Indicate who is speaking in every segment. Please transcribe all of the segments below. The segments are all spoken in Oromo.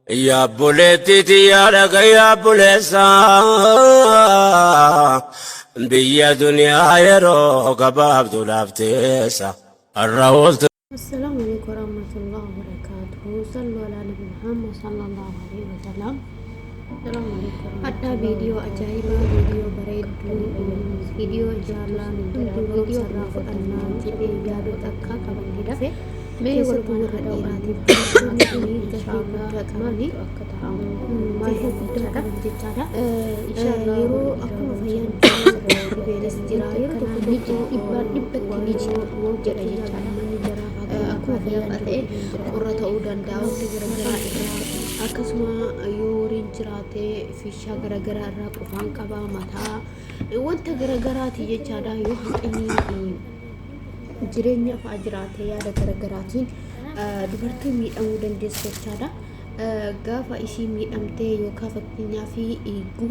Speaker 1: Yaa obboleettii tiyyaa dhaga'i yaa obboleessa, biyya duniyaa yeroo gabaabduudhaaf teessa har'a ooltu.
Speaker 2: Assalaamu alaikum warahmatullahi wabarakatuh. Sallu ala nabi Muhammad sallallahu alaihi wasallam. Hadhaa viidiyoo ajaa'ibaa, viidiyoo bareedduu, viidiyoo inshaallah hundi barumsa irraa fudhannaa jedhee yaadu takka qabadhee dhufe. Keessattuu warra dhiiraatiif dubartoonni kun gahee guddaa qabani. Gahee guddaa qaban jechaadha. Yeroo akkuma fayyaan jiru dhibeenis jira. Yeroo tokko tokko
Speaker 3: Dhibbaan dhibbatti ni jira jedha jechaadha. Akkuma fayyaan ta'e qorra ta'uu danda'a, wanta garaagaraa irraa, akkasuma yoo horiin jiraate fiishaa garaagaraa irraa, qufaan qabaa, mataa, wanta garaagaraati jechaadha. Yoo hanqinni jireenya fa'aa jiraate yaada garaagaraatiin dubartiin miidhamuu dandeessu jechaadha. Gaafa isii miidhamtee yookaan fakkeenyaaf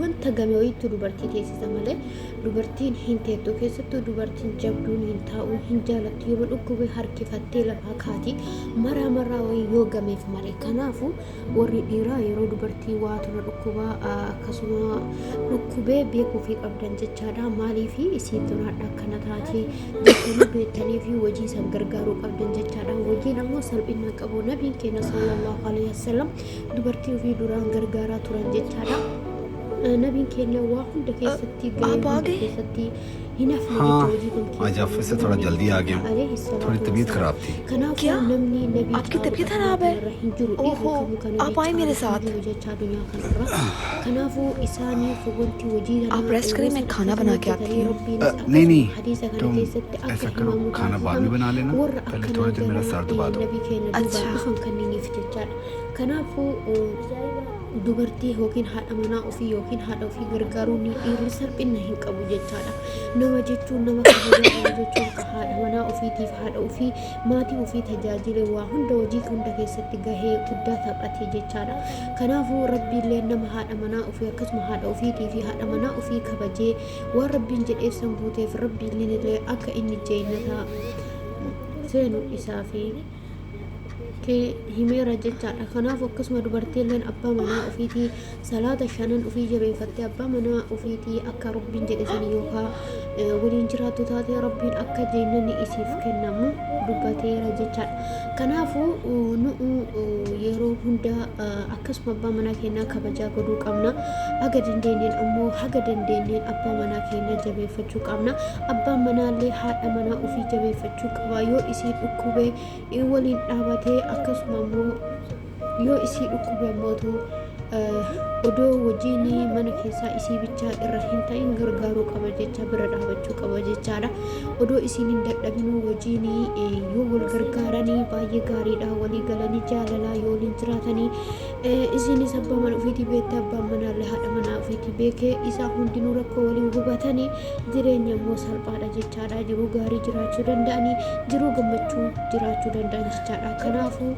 Speaker 3: wanta game wayiitu dubartii teessisa malee dubartiin hin teettu. Keessattuu dubartiin jabduun hin taa'u, hin jaalattu. Yoo dhukkube harkifattee lafaa kaati, maraa maraa wayii yoo gameef malee. Kanaafuu warri dhiiraa yeroo dubartii waatu na dhukkubaa, akkasuma dhukkubee beekuufii qabdan jechaadha. Maaliif isiin tun hadha akkana taati jettanii beektanii fi hojii isan gargaaruu qabdan jechaadha. Hojiin ammoo salphina qabu. Nabiin keenya sallallahu alaihi wasallam dubartii ofii duraan gargaaraa turan jechaadha. Nabiin keenya waa hunda keessatti gahee
Speaker 4: आप आ
Speaker 2: hunda
Speaker 4: गए?
Speaker 2: keessatti hin hafne
Speaker 5: हाँ,
Speaker 2: jecha hojii kam
Speaker 5: आज ऑफिस से थोड़ा जल्दी आ गया हूँ।
Speaker 2: alayhi salaatu
Speaker 5: थोड़ी तबीयत
Speaker 2: wassalaam.
Speaker 5: खराब थी।
Speaker 2: Kanaafuu
Speaker 4: क्या?
Speaker 2: namni nabii
Speaker 4: आपकी
Speaker 2: caalu
Speaker 4: तबीयत
Speaker 2: addunyaa
Speaker 4: खराब है?
Speaker 2: kanarra hin jiru. Dhiirri
Speaker 4: ओहो,
Speaker 2: kamuu kan nabii
Speaker 4: आप आए मेरे
Speaker 2: caalu hin
Speaker 4: साथ।
Speaker 2: jiru jecha addunyaa kanarra. Kanaafuu isaaniif wanti hojii
Speaker 4: आप
Speaker 2: kanaa
Speaker 4: rest करें,
Speaker 2: yeroo
Speaker 4: मैं
Speaker 2: san
Speaker 4: खाना
Speaker 2: akkasuma
Speaker 4: बना के आती
Speaker 2: hojjetanii
Speaker 4: हूँ।
Speaker 2: Rabbiinis
Speaker 5: नहीं
Speaker 2: akkasuma
Speaker 5: नहीं,
Speaker 2: hadiisa kana
Speaker 5: तुम
Speaker 2: keessatti akka
Speaker 5: ऐसा करो,
Speaker 2: himamu
Speaker 5: खाना बाद में
Speaker 2: taasifame
Speaker 5: बना लेना,
Speaker 2: warra
Speaker 5: पहले
Speaker 2: akkanaa
Speaker 5: थोड़ी देर मेरा
Speaker 2: ganaa
Speaker 5: sir दबा दो।
Speaker 2: nabii keenya duubaan
Speaker 4: अच्छा।
Speaker 2: dhufan kanniiniif jechaadha. Kanaafuu dubartii yookiin haadha manaa ofii yookiin haadha ofii gargaaruu ni dhiirri salphina hin qabu jechaadha. Nama jechuun, nama kabajaa qabu jechuun, ka haadha manaa ofiitiif, haadha ofii, maatii ofii tajaajile, waa hunda hojii hunda keessatti gahee guddaa taphate jechaadha. Kanaafuu Rabbiillee nama haadha manaa ofii akkasuma haadha ofiitii fi haadha manaa ofii kabajee waan Rabbiin jedheef san guuteef, Rabbiilleen illee akka inni jeenata seenu isaa fi kee himeera jechaadha. Kanaaf akkasuma dubartiilleen abbaa manaa ofiitii salaata shanan ofii jabeeffattee abbaa manaa ofiitii akka Rabbiin jedhe san yookaan waliin jiraattu taate, Rabbiin akka jeenanni isiif kennamu dubbateera jechaadha. Kanaafuu nu'u yeroo hunda akkasuma abbaa manaa keenyaa kabajaa godhuu qabna. Haga dandeenyeen ammoo, haga dandeenyeen abbaa manaa keenya jabeeffachuu qabna. Abbaan manaallee haadha manaa ofii jabeeffachuu qaba. Yoo isii dhukkube waliin dhaabatee, akkasuma immoo yoo isii dhukkube mootu odoo wajjiin mana keessaa isii bichaa irra hin ta'in gargaaruu qaba jecha, bira dhaabachuu qaba jechaadha. Odoo isiin hin dadhabinuu wajjiin yoo wal gargaaranii baay'ee gaariidha. Walii galanii jaalalaa yoo waliin jiraatanii, isiinis abbaa mana ofiitii beekte, abbaan manaallee haadha manaa ofiitii beekee, isaa hundinuu rakkoo waliin hubatanii jireenya immoo salphaadha jechaadha. Jiruu gaarii jiraachuu danda'anii, jiruu gammachuu jiraachuu danda'an jechaadha. Kanaafuu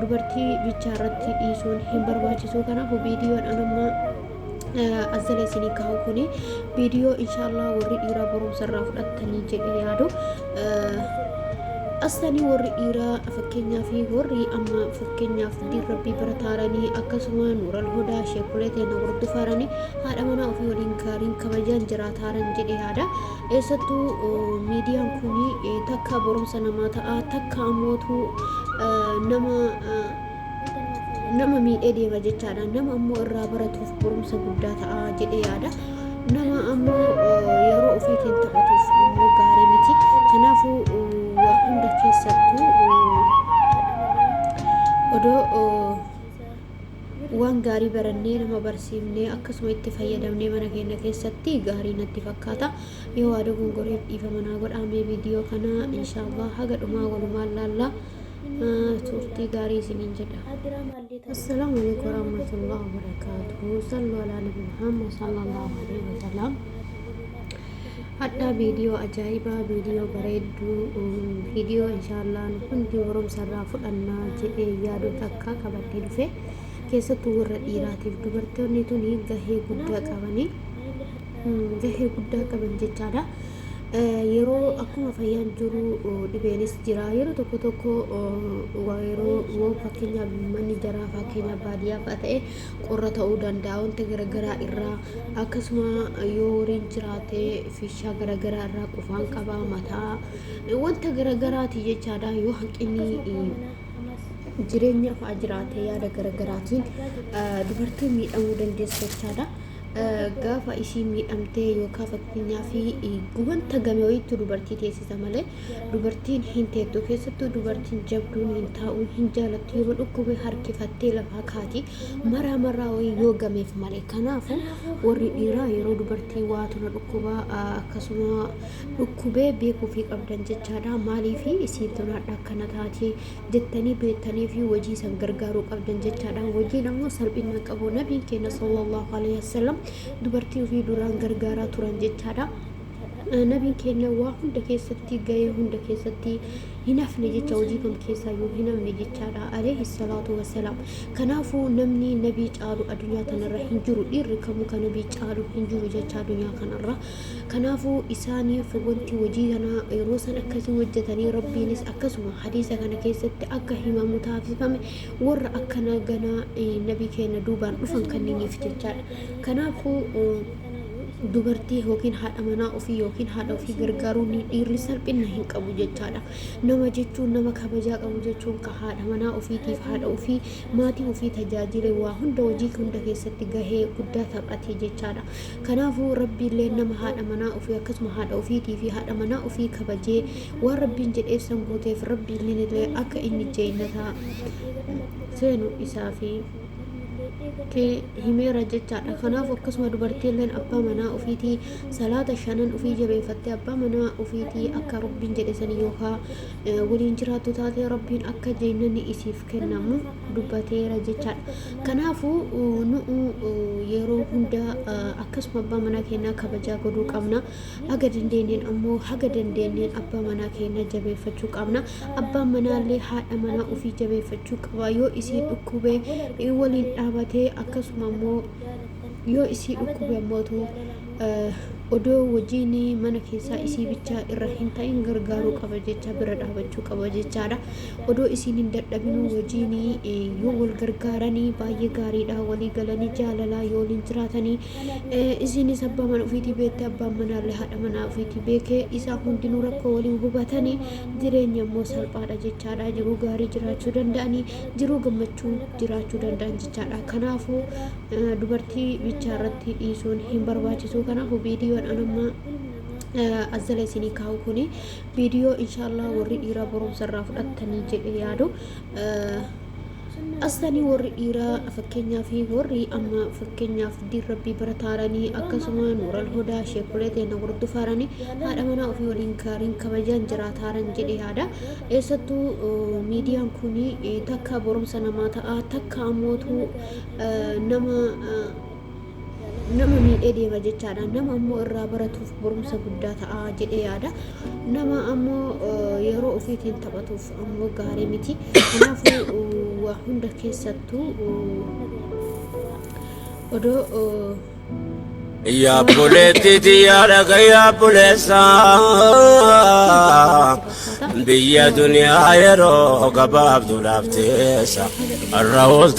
Speaker 2: dubartii bichaa irratti dhiisuun hin barbaachisu. Kanaafuu viidiyoon anamma as jala isinii kaa'u kuni viidiyoo inshaallah warri dhiiraa barumsa irraa fudhattanii jedhee yaadu. Asanii warri dhiiraa fakkeenyaaf warri amma fakkeenyaaf diin Rabbii barataaranii, akkasuma Nuural Hudaa sheekulee teena hordofaaranii, haadha manaa ofii waliin gaariin kabajaan jiraataaran jedhee yaada. Eessattuu miidiyaan kun takka barumsa namaa ta'a, takka ammootu nama miidhee deema jechaadha. Nama ammoo irraa baratuuf barumsa guddaa ta'a jedhee yaada. Nama ammoo yeroo ofiitiin taphatuuf ammoo gaarii miti. Kanaafuu waa hunda keessattuu odoo waan gaarii barannee nama barsiifnee, akkasuma itti fayyadamnee mana keenya keessatti gaarii natti fakkaata. Yoo waa dogongoreef dhiifama naa godhaa. Viidiyoo kana inshaallah haga dhumaa walumaan laallaa, turtii gaarii isiniin jedha. Assalaamu alaikum warahmatullahi wabarakatuh. Sallu ala nabi Muhammad sallallahu alaihi wasallam. Hadhaa viidiyoo ajaa'ibaa, viidiyoo bareedduu, viidiyoo inshaallah hundi barumsa irraa fudhannaa jedhee yaadu takka qabadhee dhufe. Keessattuu warra dhiiraatiif dubartoonni tuni gahee guddaa qabanii, gahee guddaa qaban jechaadha. Yeroo akkuma fayyaan jiru dhibeenis jira. Yeroo tokko tokko yeroo fakkeenyaaf manni jaraa fakkeenyaaf baadiyyaa fa'a ta'e qorra ta'uu danda'a wanta garaagaraa irraa akkasuma yoo horiin jiraate fiishaa garaagaraa irraa qufaan qaba mataa wanta garaagaraati jechaadha yoo hanqinni jireenya fa'a jiraate yaada garaagaraatiin dubartiin miidhamuu dandeessu jechaadha. Gaafa ishii miidhamtee yookaan fakkeenyaaf wanta game wayiitti dubartii teessisa malee dubartiin hin teettu keessattuu dubartiin jabduun hin taa'u hin jaalattu yoo dhukkube harkifattee lafaa kaati maraa maraa wayii yoo gameef malee kanaafu warri dhiiraa yeroo dubartii waatu na dhukkuba akkasuma dhukkubee beekuufii qabdan jechaadha maaliif isiin tun hadha akkana taati jettanii beektanii fi wajii san gargaaruu qabdan jechaadha. Wajiin ammoo salphina qabu. Nabiin keenya sallallahu alaihi wasallam dubartii ofii duraan gargaaraa turan jechaadha. Nabiin keenya waa hunda keessatti gahee hunda keessatti hin hafne jecha hojii kam keessaa yoo hin hafne jechaadha. Alayhi salaatu wassalaam. Kanaafuu namni nabii caalu addunyaa tanarra hin jiru. Dhiirri kamuu kan nabii caalu hin jiru jecha addunyaa kanarra. Kanaafuu isaaniif wanti hojii kana yeroo san akkasii hojjetanii Rabbiinis akkasuma hadiisa kana keessatti akka himamu taasifame warra akkana ganaa nabii keenya duubaan dhufan kanniniif jechaadha. Kanaafuu dubartii yookiin haadha manaa ofii yookiin haadha ofii gargaaruun dhiirri salphina hin qabu jechaadha. Nama jechuun nama kabajaa qabu jechuun ka haadha manaa ofiitiif haadha ofii maatii ofii tajaajile waa hunda hojii hunda keessatti gahee guddaa taphate jechaadha. Kanaafuu Rabbiilleen nama haadha manaa ofii akkasuma haadha ofiitii fi haadha manaa ofii kabajee waan Rabbiin jedheef san guuteef Rabbiilleen illee akka inni jeennata seenu isaafi kee himeera jechaadha. Kanaafuu akkasuma dubartiilleen abbaa manaa ofiitii salaata shanan ofii jabeeffattee abbaa manaa ofiitii akka Rabbiin jedhe sanii yookaa waliin jiraattu taate Rabbiin akka jeennanni isiif kennamu dubbateera jechaadha. Kanaafuu nu'u yeroo hunda akkasuma abbaa manaa keenyaa kabajaa godhuu qabna. Haga dandeenyeen ammoo haga dandeenyeen abbaa manaa keenya jabeeffachuu qabna. Abbaan manaallee haadha manaa ofii jabeeffachuu qaba. Yoo isii dhukkube waliin dhaabatee akkasuma ammoo yoo isii dhukkube ammootu odoo wajiin mana keessaa isii bichaa irra hin ta'in gargaaruu qaba jecha bira dhaabachuu qaba jechaadha. Odoo isiin hin dadhabinuu wajiin yoo wal gargaaranii baay'ee gaariidha. Walii galanii jaalalaa yoo waliin jiraatanii isiinis abbaa mana ofiitii beekte abbaan manaallee haadha manaa ofiitii beekee isaan hundinuu rakkoo waliin hubatanii jireenya immoo salphaadha jechaadha. Jiruu gaarii jiraachuu danda'anii jiruu gammachuu jiraachuu danda'an jechaadha. Kanaafuu dubartii bichaa irratti dhiisuun hin barbaachisu. Kanaafuu viidiyoon anamma as jala isinii kaa'u kuni viidiyoo inshaallah warri dhiiraa barumsa irraa fudhattanii jedhe yaadu. Asanii warri dhiiraa fakkeenyaaf warri amma fakkeenyaaf diin rabbii barataaranii akkasuma nuural hodaa sheekulee teena hordofaaranii haadha manaa ofii waliin gaariin kabajaan jiraataaran jedhe yaada. Eessattuu miidiyaan kun takka barumsa namaa ta'a takka ammootu nama nama miidhee deema jechaadha. Nama ammoo irraa baratuuf barumsa guddaa ta'a jedhee yaada. Nama ammoo yeroo ofiitiin taphatuuf ammoo gaarii miti. Kanaafuu waa hunda keessattuu odoo
Speaker 1: Yaa obboleettii tiyyaa dhagayaa obboleessa biyya duniyaa yeroo gabaabduudhaaf teessa har'a ooltu.